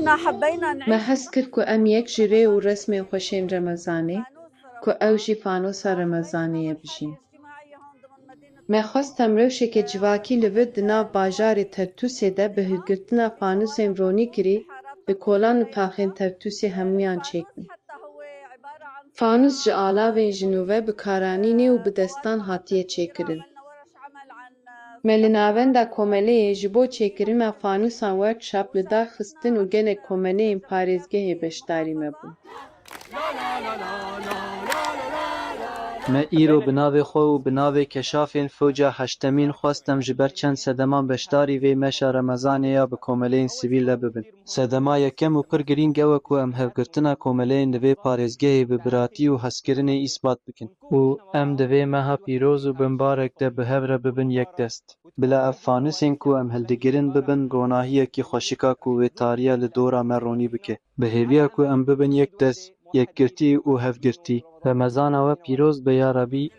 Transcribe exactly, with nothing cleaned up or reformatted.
Me hez kir ku em yek ji rê û resmên xweşên Remezanê, ku ew jî fanosa Remezanê ye, bijîn. Me xwest em rewşeke civakî li vir di nav bajarê Tertûsê de bi hilgirtina fanûsên ronîkirî li kolan û taxên Tertûsê hemûyan çêkin. Fanûs ji alavên ji nû ve bi karanînê û bi destan hatiye çêkirin. Me li Navenda Komeleyê ji bo çêkirina fanûsan workshop li dar xistin û gelek komeleyên parêzgehê beşdarî me bûn. Me îro bi navê xwe û bi navê keşafên Fewca Heştemîn xwest em ji ber çend sedeman beşdarî vê meşa Remezanê ya bi komeleyên sivîl re bibin. Sedema yekem û pir girîng ew e ku em hevgirtina komeleyên li vê parêzgehê bi biratî û hezkirinê îsbat bikin. Û em di vê meha pîroz û bimbarek de bi hev re bibin yekdest. Bila ev fanûsên ku em hildigirin bibin ronahiyekî xweşika ku wê tariya li dora me ronî bike. Bi hêviya ku em bibin yekdest, yekgirtî û hevgirtî. Remezana we pîroz be ya Rebî.